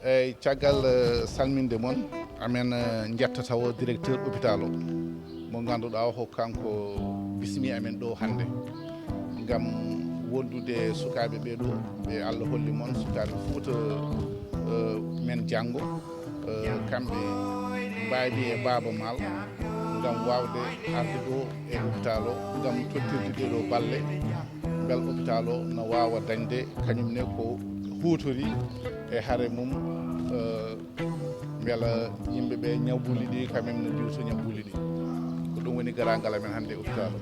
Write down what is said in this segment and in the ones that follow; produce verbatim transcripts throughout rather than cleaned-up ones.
Eyyi, caggal eh, salminde mon, amen eh, njetta tawo directeur hôpital o, mo ngannduɗaa o ko kanko bismi amen ɗo hannde, ngam wondude sukaaɓe ɓee ɗo, ɓe Allah holli mon, sukaaɓe Fuuta eh, men janngo, eh, kamɓe mbaawi e Baaba Maal, ngam waawde arde ɗo e hôpital o, ngam tottirde ɗee ɗo balle, mbel hôpital o na waawa dañde kañum ne ko huutori e hare mum, eh, mbela yimɓe ɓe ñabbuuli ɗi, quand même, no diwto ñabbuuli ɗi. Ko ɗum woni garaangal amen hannde e hôpital o.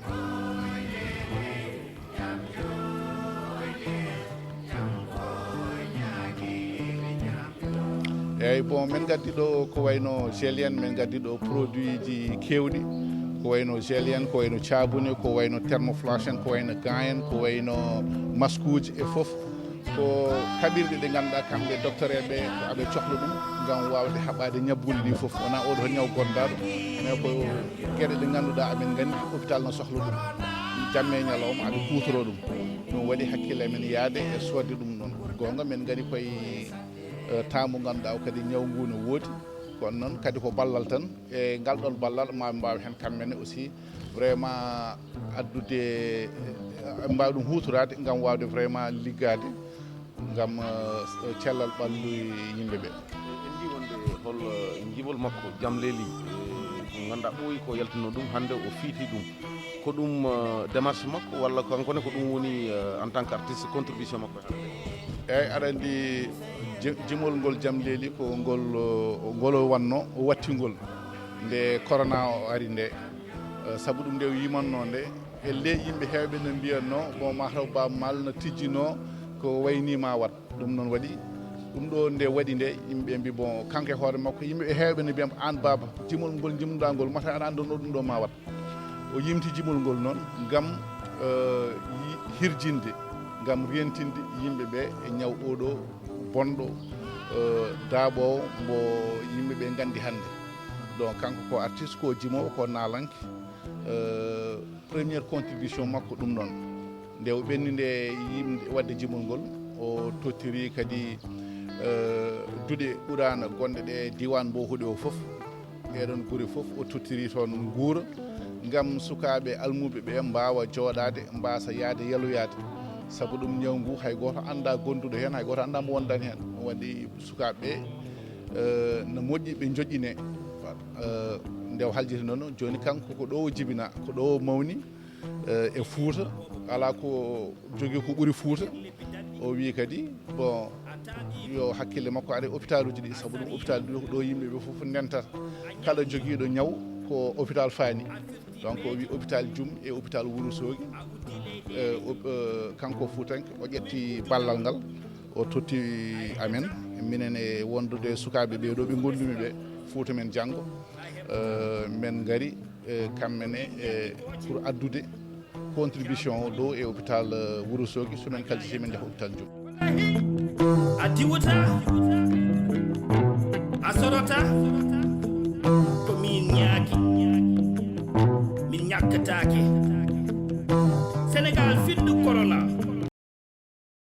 Eyyi, bon, min gaddi ɗo ko wayno gel en, min gaddi ɗo produit ji kewɗi, ko wayno gel en, ko wayno caabune, ko wayno thermoflash en, ko wayno gant en, ko wayno maskuuji e fof. Ko kaɓirɗe ɗe ngannduɗaa kamɓe docteur en ɓe ko aɓe cohla ɗum ngam waawde haɓaade ñabbuuli ɗi fof. Wonaa oɗo ñaw gondaaɗo, mais ko geɗe ɗe ngannduɗaa amen nganndi hôpital no sohla ɗum. Jamme e ñalawma aɓe kuutoroo ɗum. Ɗum waɗi hakkille men yaade e soodde ɗum ɗon. Goonga, men ngari koye eh, temps mo ngannduɗaa o kadi ñaw ngu no woodi. Kono noon kadi ko ballal tan, e ngal ɗon ballal ma mbaaw heen kamɓe ne aussi vraiment addude, eh, mbaaw ɗum huutoraade ngam waawde vraiment liggaade ngam eh, cellal ɓallu yimɓe ɓe. En njii wonde hol eh, njimol makko jam leeli, eh, ko ngannduɗaa ɓooyi ko yaltino ɗum, hannde o fiiti ɗum. Ko ɗum eh, démarche makko walla kanko ne ko ɗum woni eh, en tant que artiste contribution makko hannde? Eyyi, aɗa anndi ji- jimol ngol jam leeli ko ngol eh, ngol o wanno o watti ngol nde corona o ari nde. Eh, sabu ɗum nde o yimanno nde, elle yimɓe heewɓe no mbiyanno bon mataw Baaba Maal no tijjino ko wayni ma wat. Ɗum noon waɗi ɗum ɗo nde waɗi nde yimɓe mbi bon kanko e hoore makko yimɓe heewɓe no mbiyam an baaba jimol ngol jimɗa ngol mata aɗa anndo no ɗum ɗo ma wat. O yimti jimol ngol noon ngam eh, yi- hirjinde, ngam rentinde yimɓe ɓe e ñaw oɗo bonɗo eh, daaɓoowo mbo yimɓe ɓe nganndi hannde. Donc kanko ko artiste, ko jimoowo, ko naalanke. Eh, première contribution makko ɗum noon nde o ɓenni nde yimde waɗde jimol ngol, o tottiri kadi eh, duɗe Quraana gonɗe ɗe diwan mbo huɗe o fof, ɗeɗon gure fof o tottiri toon nguura ngam sukaaɓe almuuɓe ɓe mbaawa jooɗaade, mbaasa yahde yaloyaade. Sabu ɗum ñaw ngu hay gooto anndaa gonduɗo heen, hay gooto anndaa mo wondani heen. Ɗum waɗi sukaaɓe ɓe eh, no moƴƴi ɓe joƴƴine. Eh, nde o haljiti noon jooni kanko ko ɗo o jibina, ko ɗo o mawni eh, e Fuuta, alaa ko jogii ko ɓuri Fuuta. O wii kadi bon yo hakkille makko ar e hôpitaluuji ɗi, sabu ɗum hôpital ɗi ko ɗo yimɓe ɓe fof ndentata. Kala jogiiɗo ñaw ko hôpital faani. Donc o wii hôpital Jum e hôpital Wuro Soogi. Eh, o- eh, kanko Fuutanke o ƴetti ballal ngal, o totti amen, minen e wondude sukaaɓe ɓe ɗo ɓe ngondumi ɓe, Fuuta men janngo. Eh, men ngari eh, kamɓe ne eh, pour addude contribution o ɗo e hôpital eh, Wuro Soogi, so men kalsiti men njaha hôpital Jum. A diwata, a sorata, ko min ñaaki, min ñakkataake.